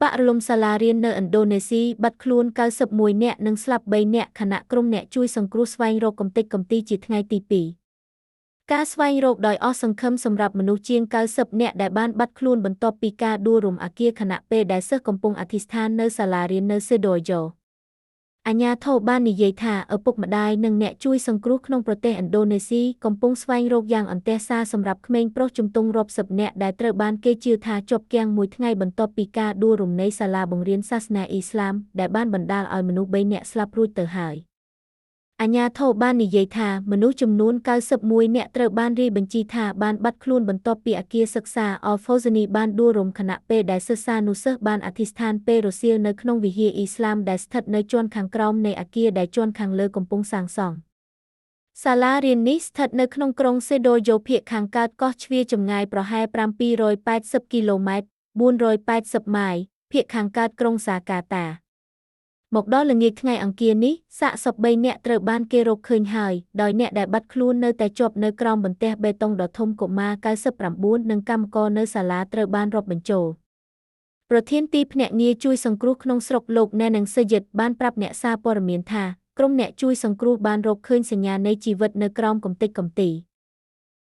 បាក់រលំសាលារៀននៅឥណ្ឌូនេស៊ីបាត់ខ្លួន91នាក់និងស្លាប់3នាក់ខណៈក្រុមអ្នកជួយសង្គ្រោះស្វែងរកកម្ទេចកម្ទីជាថ្ងៃទី2ការស្វែងរកដោយអស់សង្ឃឹមសម្រាប់មនុស្សជាង90នាក់ដែលបានបាត់ខ្លួនបន្ទាប់ពីការដួលរំអគារខណៈពេលដែលសិស្សកំពុងអធិស្ឋាននៅសាលារៀននៅសេដូយ៉ូអាជ្ញាធរបាននិយាយថាឪពុកម្ដាយនិងអ្នកជួយសង្គ្រោះក្នុងប្រទេសឥណ្ឌូនេស៊ីកំពុងស្វែងរកយ៉ាងអន្ទះសារសម្រាប់ក្មេងប្រុសជំទង់រាប់សិបនាក់ដែលត្រូវបានគេជឿថាជាប់គាំងមួយថ្ងៃបន្ទាប់ពីការដួលរំនៃសាលាបង្រៀនសាសនាអ៊ីស្លាមដែលបានបណ្ដាលឲ្យមនុស្ស3នាក់ស្លាប់រួចទៅហើយអាជ្ញាធរបាននិយាយថាមនុស្សចំនួន91នាក់ត្រូវបានរាយបញ្ជីថាបានបាត់ខ្លួនបន្ទាប់ពីអគារសិក្សា Al Fawzani បានដួលរំខណៈពេលដែលសិស្សានុសិស្សបានអធិស្ឋានពេលរសៀលនៅក្នុងវិហារអ៊ីស្លាមដែលស្ថិតនៅជាន់ខាងក្រោមនៃអគារដែលជាន់ខាងលើកំពុងសាងសង់សាលារៀននេះស្ថិតនៅក្នុងក្រុងសេដូយ៉ូភាគខាងកើតកោះជ្វាចម្ងាយប្រហែល780គីឡូម៉ែត្រ480ម៉ាយភាគខាងកើតក្រុងសាកាតាមកដល់ល្ងាចថ្ងៃអង្គារនេះសាកសព3នាក់ត្រូវបានគេរកឃើញហើយដោយអ្នកដែលបាត់ខ្លួននៅតែជាប់នៅក្រោមបន្ទះបេតុងដ៏ធំកុមារ99និងកម្មករនៅសាលាត្រូវបានរាប់បញ្ចូលប្រធានទីភ្នាក់ងារជួយសង្គ្រោះក្នុងស្រុកលោកណែនឹងសយិតបានប្រាប់អ្នកសារព័ត៌មានថាក្រុមអ្នកជួយសង្គ្រោះបានរកឃើញសញ្ញានៃជីវិតនៅក្រោមកម្ទេចកម្ទី។